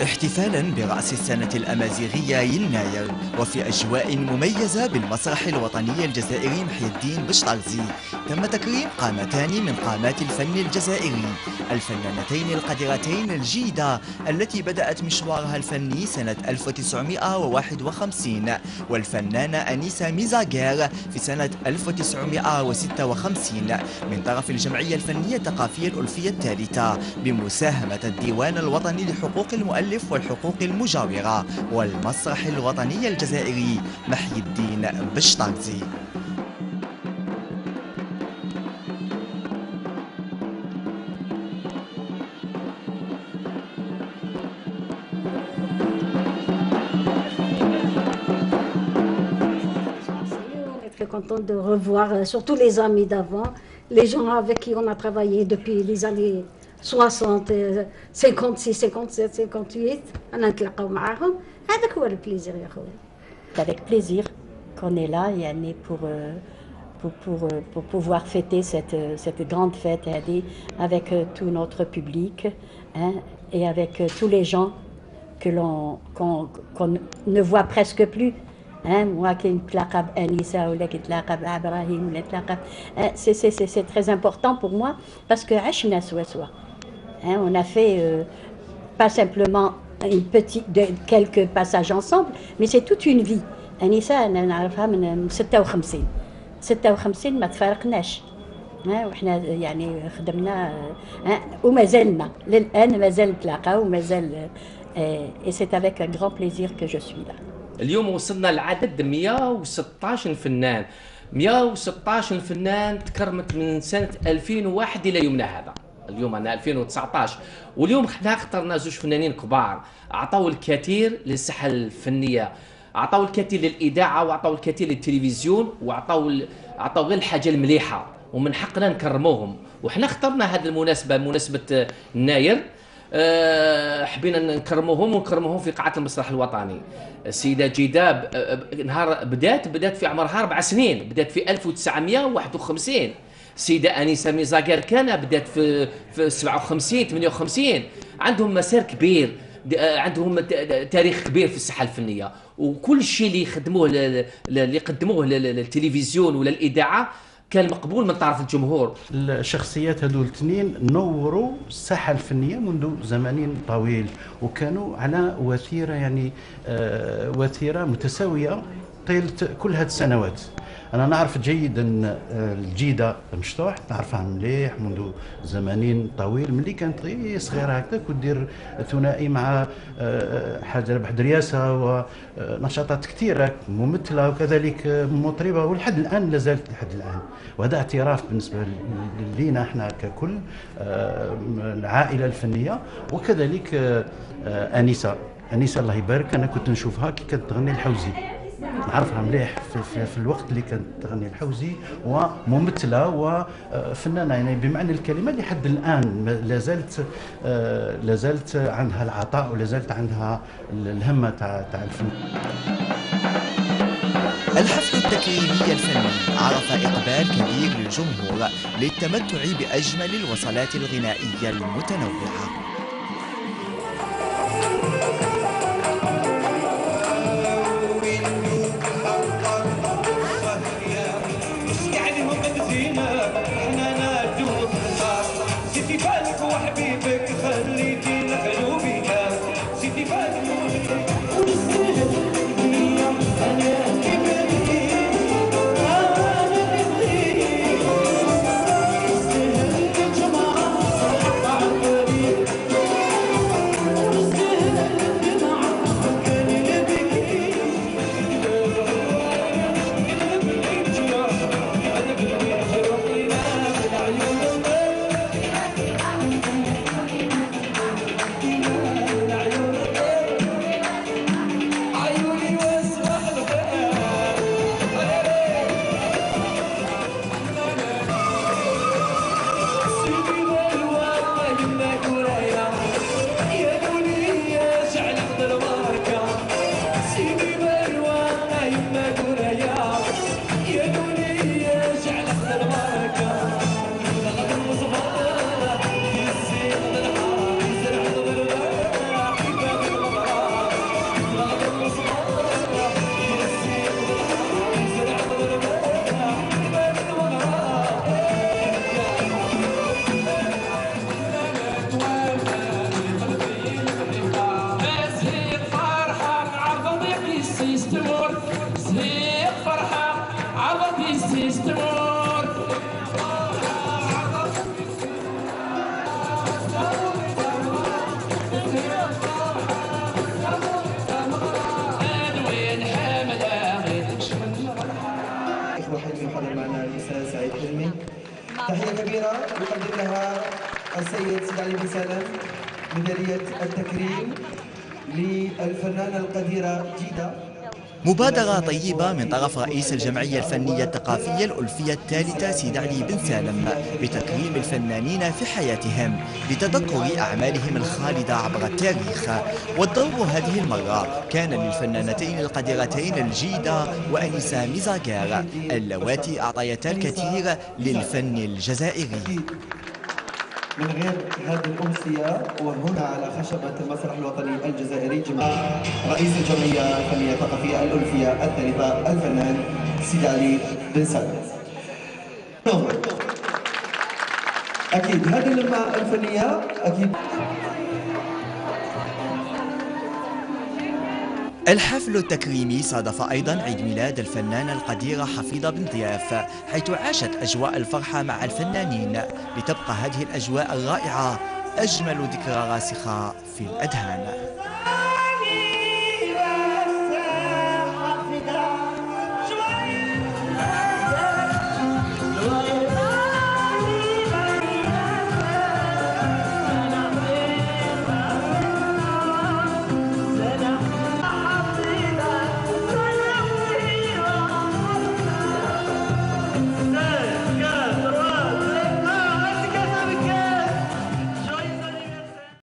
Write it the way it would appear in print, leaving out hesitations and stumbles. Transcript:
احتفالا برأس السنة الأمازيغية يناير، وفي أجواء مميزة بالمسرح الوطني الجزائري محي الدين بشطارزي، تم تكريم قامتان من قامات الفن الجزائري، الفنانتين القديرتين الجيدة التي بدأت مشوارها الفني سنة 1951، والفنانة أنيسة ميزاغير في سنة 1956 من طرف الجمعية الفنية الثقافية الألفية الثالثة بمساهمة الديوان الوطني لحقوق المؤلف والحقوق المجاورة والمسرح الوطني الجزائري محي الدين بشطارزي. Très contente de revoir surtout les amis d'avant, les gens avec qui on a travaillé depuis les années 60, 56, 57, 58. انا نتلاقاو معاهم، هذاك هو ال plaisir يا خويا. Avec plaisir qu'on est là يعني pour pouvoir fêter cette grande fête هذه avec tout notre public, hein, et avec tous les gens que l'on qu'on qu'on ne voit presque plus. Hein, moi كي نتلاقى بأنيسة ولا كي نتلاقى بإبراهيم ولا نتلاقى، c'est très important pour moi parce que عشنا سوا سوا. Hein, on a fait pas simplement une petite, quelques passages ensemble, mais c'est toute une vie. أنيسة أنا نعرفها من 56، 56 ما تفارقناش، وحنا يعني خدمنا وما زلنا للآن مازال نتلاقاو ومازال، et c'est avec un grand plaisir que je suis là. اليوم وصلنا لعدد 116 فنان، 116 فنان تكرمت من سنة 2001 إلى يومنا هذا، اليوم أنا 2019. واليوم حنا اخترنا زوج فنانين كبار أعطوا الكثير للساحة الفنية، أعطوا الكثير للإذاعة وأعطوا الكثير للتلفزيون، وأعطوا غير الحاجة المليحة، ومن حقنا نكرموهم. وحنا اخترنا هذه المناسبة، مناسبة الناير، حبينا نكرموهم ونكرموهم في قاعة المسرح الوطني. السيدة جيدة نهار بدات في عمرها 4 سنين، بدات في 1951. السيدة أنيسة ميزاغير كان بدات في 57 58. عندهم مسار كبير، عندهم تاريخ كبير في الساحة الفنية، وكل شيء اللي يخدموه اللي قدموه للتلفزيون ولا الإذاعة كان مقبول من طرف الجمهور. الشخصيات هذو الاثنين نوروا الساحة الفنية منذ زمن طويل، وكانوا على وتيرة يعني وتيرة متساوية طيلة كل هذه السنوات. أنا نعرف جيدا الجيدة مشطوح، نعرفها مليح منذ زمن طويل، ملي كانت غير صغيرة هكذاك ودير ثنائي مع حاجة ربح درياسة ونشاطات كثيرة، ممثلة وكذلك مطربة، ولحد الآن لا زالت لحد الآن. وهذا اعتراف بالنسبة لينا احنا ككل العائلة الفنية. وكذلك أنيسة، أنيسة الله يبارك، أنا كنت نشوفها كي كانت تغني الحوزي، نعرفها مليح في الوقت اللي كانت تغني الحوزي، وممثله وفنانه يعني بمعنى الكلمة لحد الان لا زالت عندها العطاء ولا زالت عندها الهمه تاع الفن. الحفل التكريمي الفني عرف إقبال كبير للجمهور للتمتع بأجمل الوصلات الغنائية المتنوعة. تحية كبيرة يقدم لها السيد سيد علي بن سالم ميدالية التكريم للفنانة القديرة جيدة. مبادرة طيبة من طرف رئيس الجمعية الفنية الثقافية الألفية الثالثة سيد علي بن سالم بتكريم الفنانين في حياتهم لتذكر أعمالهم الخالدة عبر التاريخ. والدور هذه المرة كان للفنانتين القديرتين الجيدة وأنيسة ميزاغير اللواتي أعطيتا الكثير للفن الجزائري. من غير هذه الأمسية وهنا على خشبة المسرح الوطني الجزائري جمع رئيس الجمعية الفنية الثقافية الألفية الثالثة الفنان سيد علي بن سالم. أكيد هذه اللمة الفنية أكيد. الحفل التكريمي صادف أيضا عيد ميلاد الفنانة القديرة حفيظة بن ضياف، حيث عاشت أجواء الفرحة مع الفنانين لتبقى هذه الأجواء الرائعة أجمل ذكرى راسخة في الأذهان.